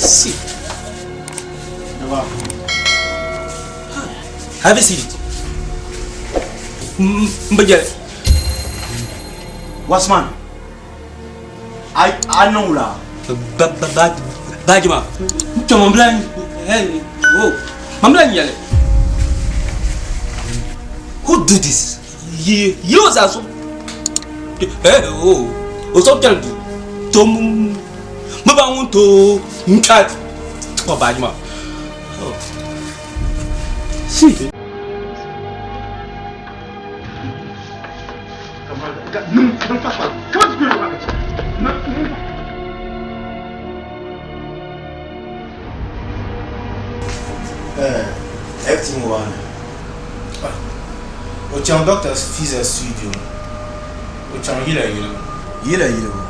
See. Have you seen it? Mbajale. Wasman. A a niŋ wula? Ba ba ba baaji maa. Kpɛ man bila hey oh man bila nyɛli. Who do this? Yi yi o zaa so. Hey oh o so kpɛri du. To mu ba ŋun to n kpɛ kpa baaji maa. Oh. See. FT ŋɔ maa ni o chaŋ Doctor Fiza studio o chaŋ yila yilibu. Yila yilibu?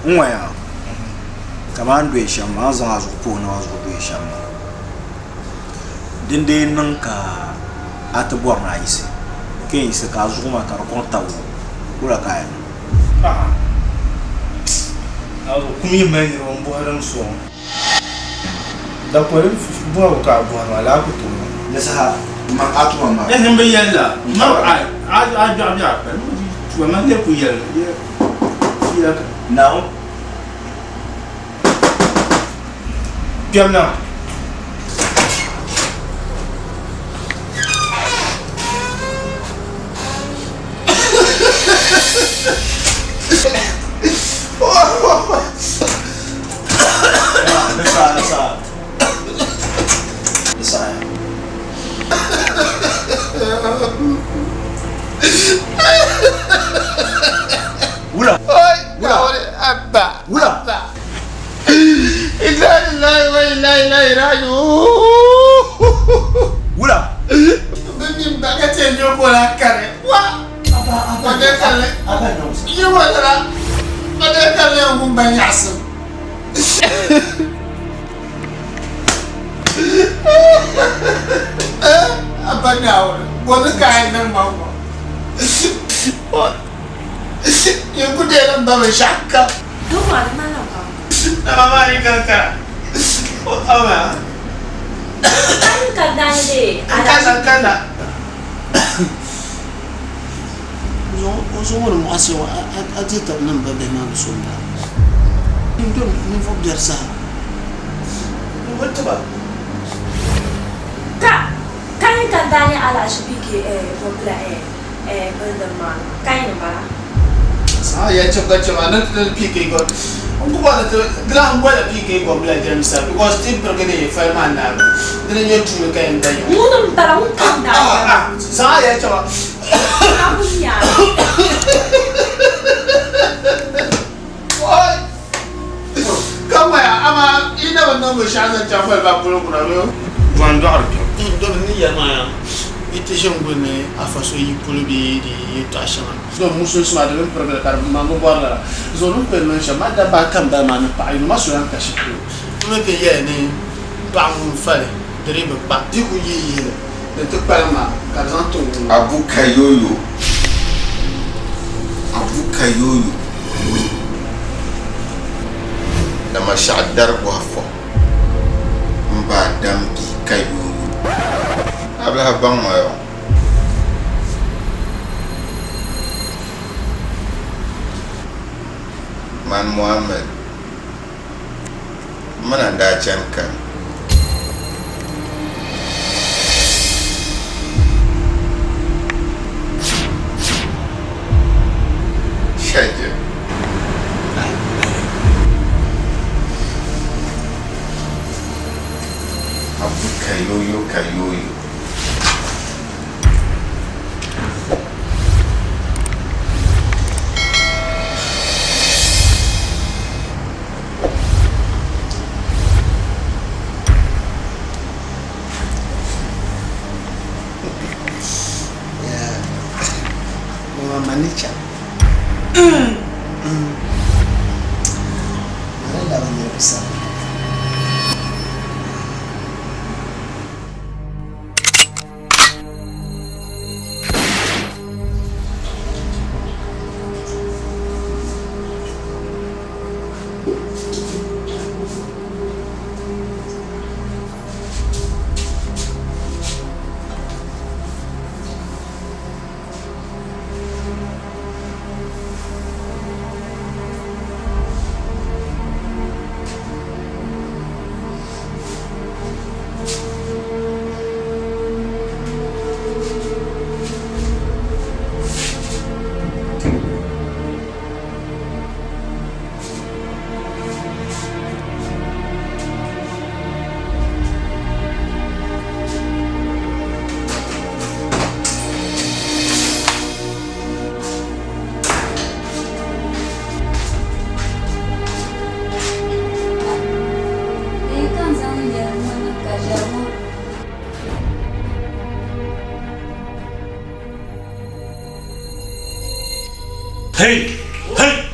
N ŋɔya kamani a ni doya shɛm maa a ni zaŋ a zuɣu puhi ni a zuɣu doya shɛm maa din dee niŋ ka a ti bɔri ni a yiɣisi ka yɛn yiɣisi ka a zuɣu maa ka di kɔŋ tabi o wula ka a yɛn niŋ? A kum yi mali niriba m-bɔhiri n sɔŋ. Dakoli bɔhigu ka a bɔhiri maa, lala ku tooi niŋ. Di saha man a tuma maa. Ɛhɛ m bi yɛli la, man a a biɛɣu biɛɣu kpali tuma man lee ku yɛli fiila ka. Naawuni. Kpɛm na. Wula. Wula. Abba. Wula. Abba. Inna lillahi wa inna ilaihi raji'un. Wula. Bin ba ka ce ne ko la kare. Wa. Abba abba. Ba ka kare. Abba no. Yi wa la. Ba ka kare ngun ban yasin. Abba naawuni bɔni ka a niŋ ma ŋɔ n ku deei n ba binshɛɣu kam. Doo maa di ŋmanila pam. Dama maa yi kankara o ama. A yi ka daani bee N kana n kana. O zuɣu ni muɣisi ŋɔ a dihi tab ni m ba bihi maa ni so m-bala. N doli ninvuɣ biɛri zaa. N bi ti ba. Ka ka yi ka daa nyɛ alahichi PK eh bɔbila eh eh building maa ni ka yi ni bala. Saha ya chɛ ka chɛ ma ni ti PK gɔ n ku bɔri ti di lahi bɔla PK gɔbila jiramisa because ti pirigi di fali maa naagi di ni nyɛ tuuli ka yɛn da yiŋa. Ŋuni m bala ŋun kam daa nyɛ ma. Saha ya chɛ ma. A ku nya. Oi! Ka ŋmaya amaa yi na bi niŋ binshɛɣu zaŋ chaŋ fali ba polo kuna bee? Bɔhim dɔɣiri kpɛm. Domi n ni yɛli maa yaa, yi ti ʒe n-guli ni afa so yi polo bee di yɛtɔɣ shɛŋa. Domi musulinsi maa di bɛ ni pirigili ka di maŋ bi bɔri lala. Zuɣu ni kuli niŋ shɛm, ma dabba ata m-bala maa ni paɣa yino, ma soya n-ka shikuru. M mi pun yɛli ni paɣa ŋun fali di dii bi kpa. Di ku yihi yihili din ti kpalim maa ka di zaŋ ti ŋuna. Abu Kayoyo Abu Kayoyo Namashɛɣu dari bɔhi fɔ m-ba Adam bia Kayoyo. A bi lahi baŋ ma yɔ? Man Muhammad m mina n-daa chani kani. Shɛji. Abu kayoyo kayoyo. Mama Manicha. Mani labi nyɛ bisa. Hey! Hey!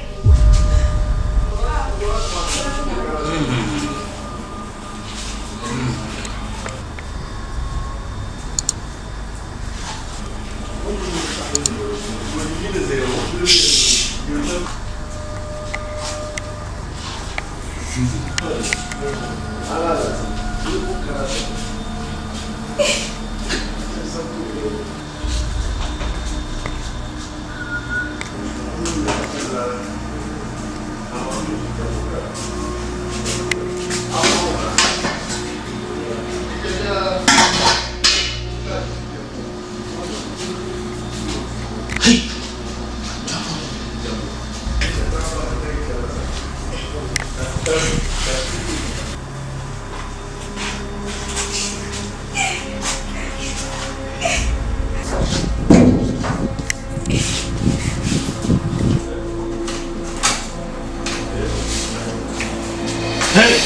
Hey!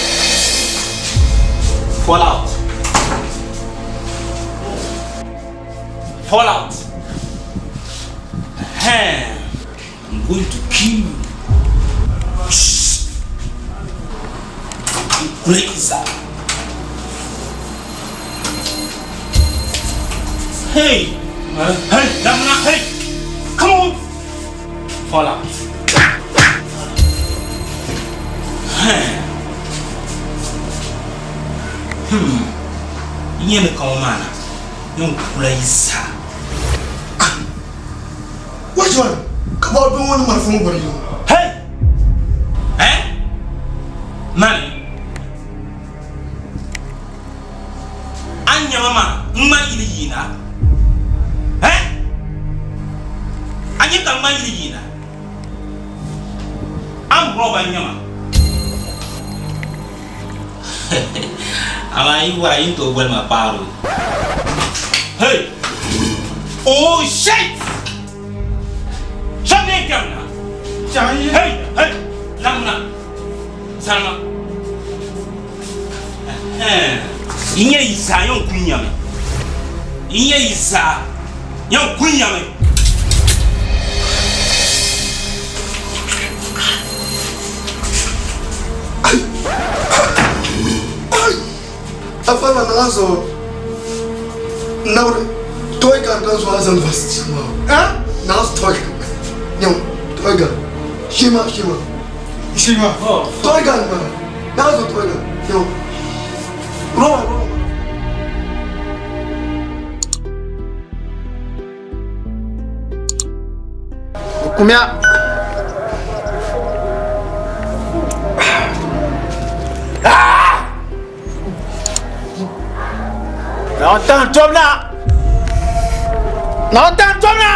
Fall out. Fall out. Hey. I'm going to kill you. Shh. I'm crazy. Hey! Hey! Damna! Hey! Come on! Fall out. Hey. Nyɛ ni kaŋɔ maa na yɛn kula yi zaa. Watchman, ka bɔ doo ŋɔ ni malifa ŋɔ bari yi. Hey! Eh? Mani. A nyama maa n-ŋmani yili yiina. Eh? A nyɛ ka n ŋmani yili yiina. A ni rɔba n-nyama. Amaa yi wara yi ni tooi boli ma paaro. Hey! Oh shit! Shɛba bee kpɛm na. Hey! Hey! Lamina. Salima. Yi nyɛ yi zaa yɛn ku nyami. Yi nyɛ yi zaa yɛn ku nyami. Afa ma naɣa zuɣu nabiri toy gun kan zuwa zan fast eh naɣa toy gun yau toy gun shi ma shi ma shi ma toy gun ma naɣa zuɣu toy gun yau roba roba. Kumya. Naawuni tahi n tɔbu na. Naawuni tahi n tɔbu na.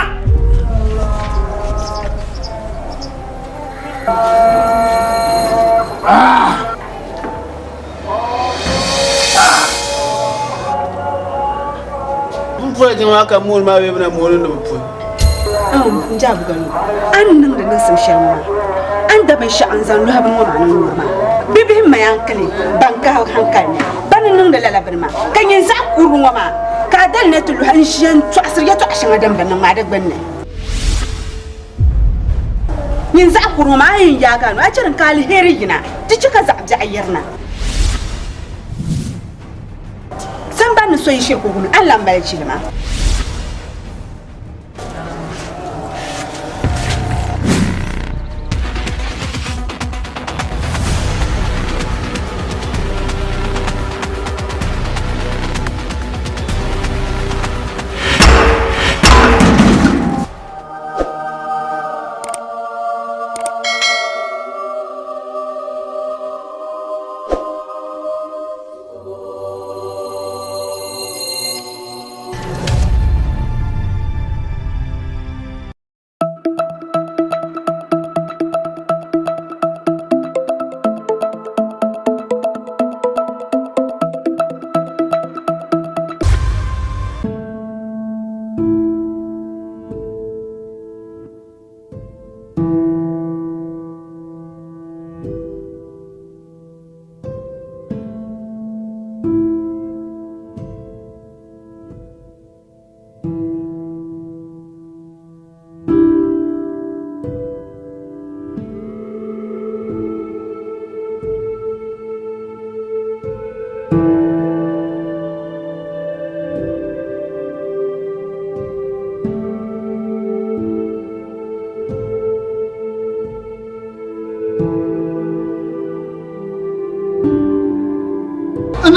N pula jiŋ maa ka mooni maa bee bɛ na mooni ni bɛ pui. N jaabuga ni a ni niŋdi niŋsim shɛli ŋɔ maa, a ni da binshɛɣu n-zaŋ lɔhi bini ŋɔ maa ni n-nyuri maa, bibihi maya n-kili ban ka hankali ni ba ni niŋdi lala bini maa, ka nyin zaɣ kurili ŋɔ maa ka a dali ni ti lɔhi n-ʒiya n-tɔɣisiri yɛtɔɣ shɛŋa din bi niŋ maa di gbinni. Nyin zaɣ kurili ŋɔ maa, a yɛn yaagi a nuu, a chɛri n-ka aliheri yina, di chɛ ka zaɣ biɛɣu yirina. Samban ni so yi shiri ku wum li, a ni lan mali jilima.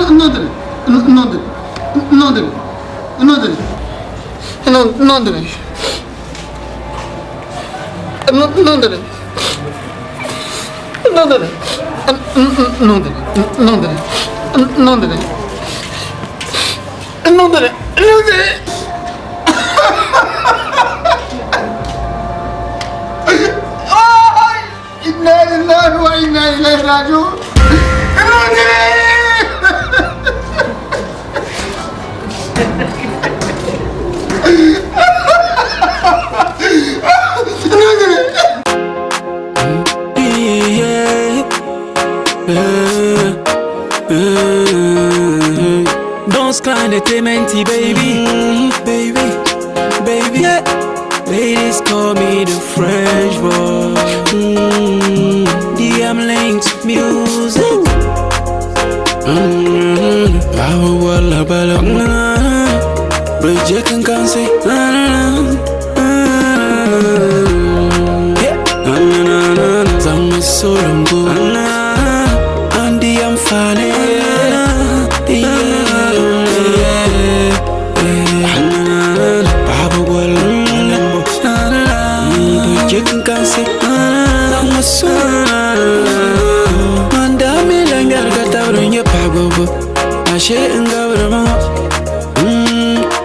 Niŋdili, niŋdili, niŋdili, niŋdili, niŋdili, niŋdili, niŋdili, niŋdili, niŋdili, niŋdili, niŋdili, niŋdili. Inna lillahi wa inna ilaihi raji'un. Don't kind of baby, baby, baby. Yeah. Ladies call me the French boy. DM links music. Power wala bala. Bridget can can say. Zama solongo. Andy I'm funny. Baba wala Bridget can can say. Zama solongo. Mandami langar kata pagobo. Ashe ngabra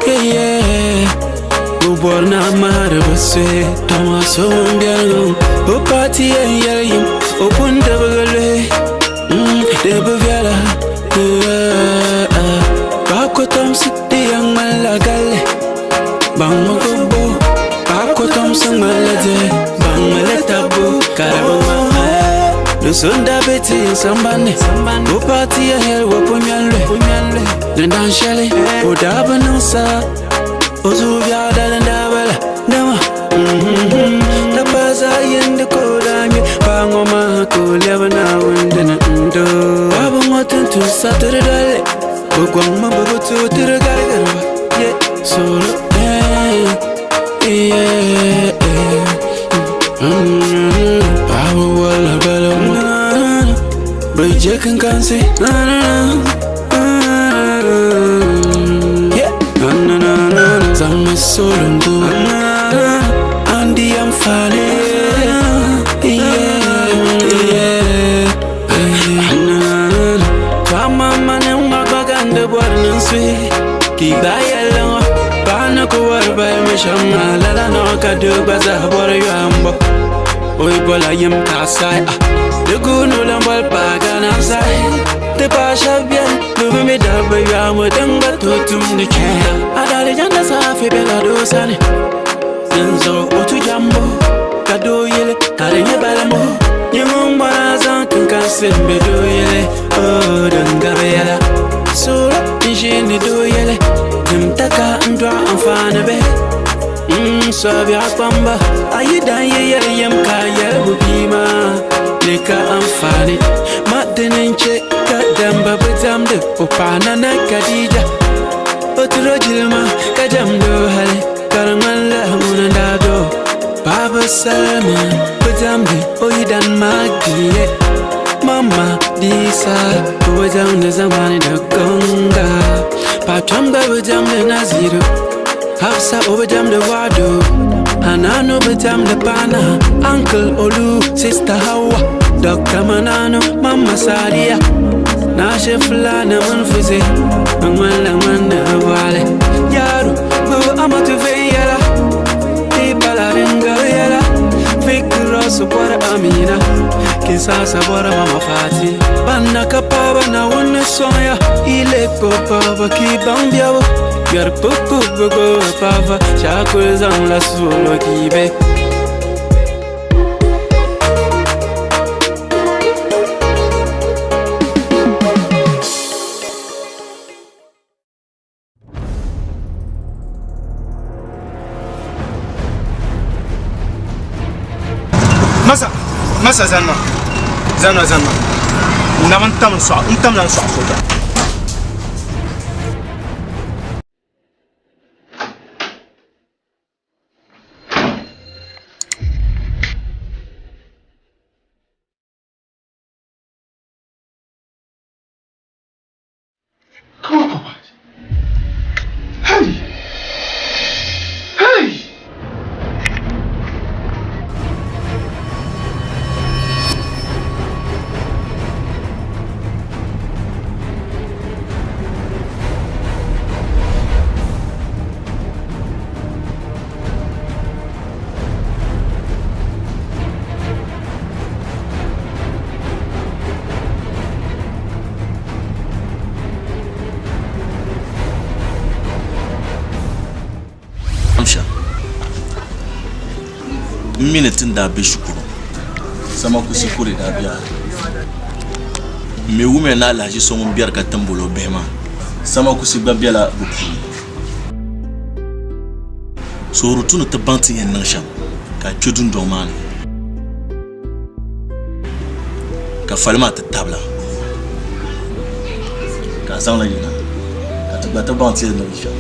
yeah. Uborna mara baswe Toma so mbialgo O party en yel O punta bagale De baviala Bako tom siti yang malagale Bang magobo Bako tom sang malade Bang maletabu Karabang Nusunda beti sambane O party en yel wapunyalwe Dindan shele O daba nusa Ozu biada ndabala Nama Tapaza yende kodanye Bangoma ko leba na wundina ndo Baba ngotin tu satire dale Bugwang mabubu tu tire gargarba Yeah, solo yeah, yeah, yeah. Baba wala bala Bridget can can say Yeah, na na na na Zama solongo Andy I'm funny Yeah, yeah Kama mane magaganda bwarnan swe Ki bayelo Bana ko warba mishama Lala no ka dugba za bor yambo Oy bola yem kasai Dugu no lambal paga na sai Te pasha bien Lubi mi darba yamo Danga totum di chenda Adali janda safi bela dosani Nzo otu jambo Kado yele Kare nye balamo Nyingung bwana zan kankan sembe do yele Oh danga bela Solo nshini do yele Nimtaka ndwa amfana be Sabi akwamba Ayidan ye yele yem ka yele bubima Nika amfani Madinin che kadamba budamde Opana na Khadija Oturo jilma kajamdo hale Karamala munandado Baba Salma budamde Oyidan magiye Mama Disa Budamde zamani da gonga Patramga budamde Naziru Hafsa obadamde Wado Hanano budamde Pana Uncle Olu Sister Hawa Dr. Manano Mama Sadia Nashe fulana munfuze Mangwala mwana wale Yaru Bu amatu veyala Ipala ringa yala Fikra supora Amina Kisasa bora mama Fati Bana kapaba na wone soya Ile kopa ki bambiabo Yar pupu bugo pava Chakul zang la solo kibe Masa, masa zanma. Zanma zanma. N tam n sɔɣi n tam la n sɔɣi so. M mi ni ti ni daa be shikuru, Samakusi kuri daa be a ni. M mi wumiya ni alahichi so ŋun bɛri ka timbol o bihi maa, Samakusi gba bela bɛ puuni. So di tu ni ti baŋ ti yɛn niŋ shɛm ka a kpe dundɔŋ maa ni ka fali maa ti tabila ka a zaŋ li yina ka ti gba ti baŋ ti yɛn niŋ shɛm.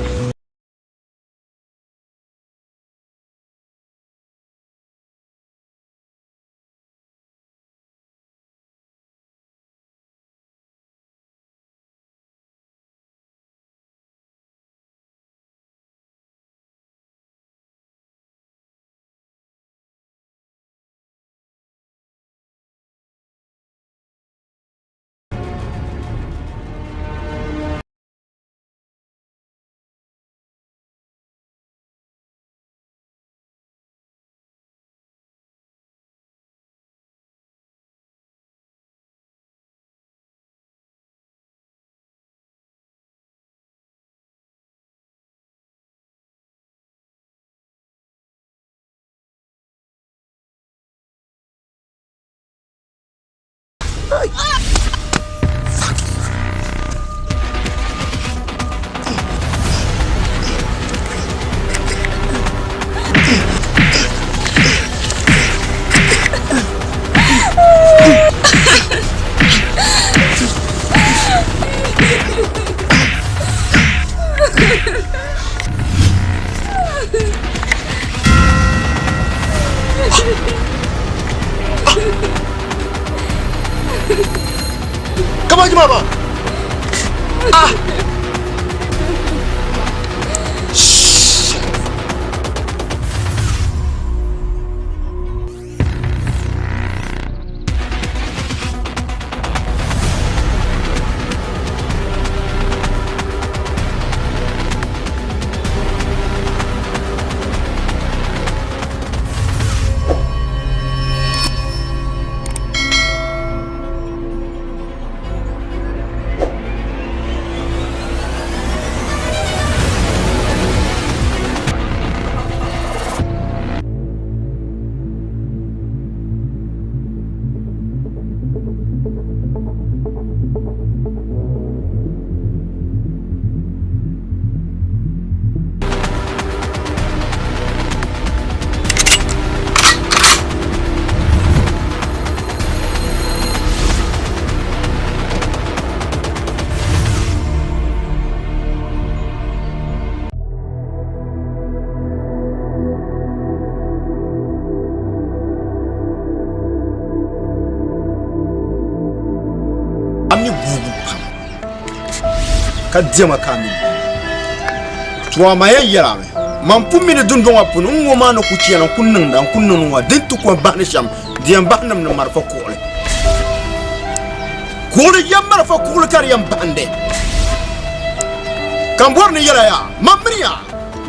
Kama jima ba. Ah. A mi guubu pam ka diɛma ka a mi guubu. To amaa yɛn yɛl a mi, man pun mi ni dundɔŋ ŋɔ puuni n ŋɔ maa ni ku chana n ku niŋda n ku niŋdi ŋɔ din ti ko m-bahi ni shɛm di yɛn bahi nim ni marafa kuɣili. Kuɣili yɛn marafa kuɣili ka di yɛn bahindi. Ka n bɔri ni yɛla yaa, man mini ya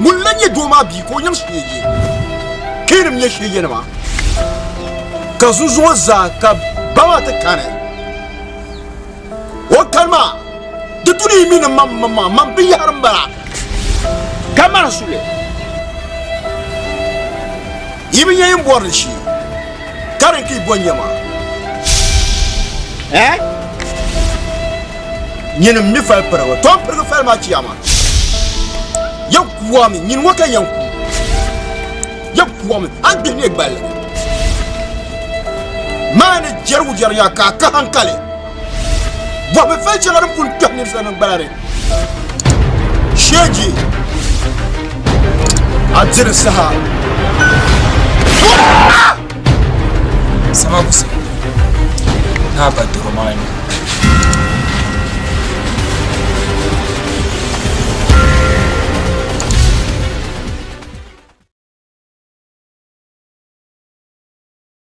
ŋun la nyɛ doo maa bia ka o nyaŋ sheeje. Keenim nyɛ sheejenima ka zunzuŋɔ zaa ka ba maa ti kani. O kani maa, di tu ni yi mi ni man maŋmaŋa, man binyahari m-bala ka mani suli. Yi bi nya yin bɔri li shee, ka din ka yi bo nya maa. Eh? Nyini m-mi fali pirigibu, to m-pirigi fali maa chiyaama. Ya kuami, nyini ŋɔ ka yɛn ku. Ya kuami, a ni gbihi neei gballi. Maa ni jɛrigu jɛri ya ka a ka hankali. Bɔhimi fali shɛŋa din pun kpɛhi niriba niŋgbana ni. Sheeji, a diri saha. Sama kusa. Na ba doro maa ni.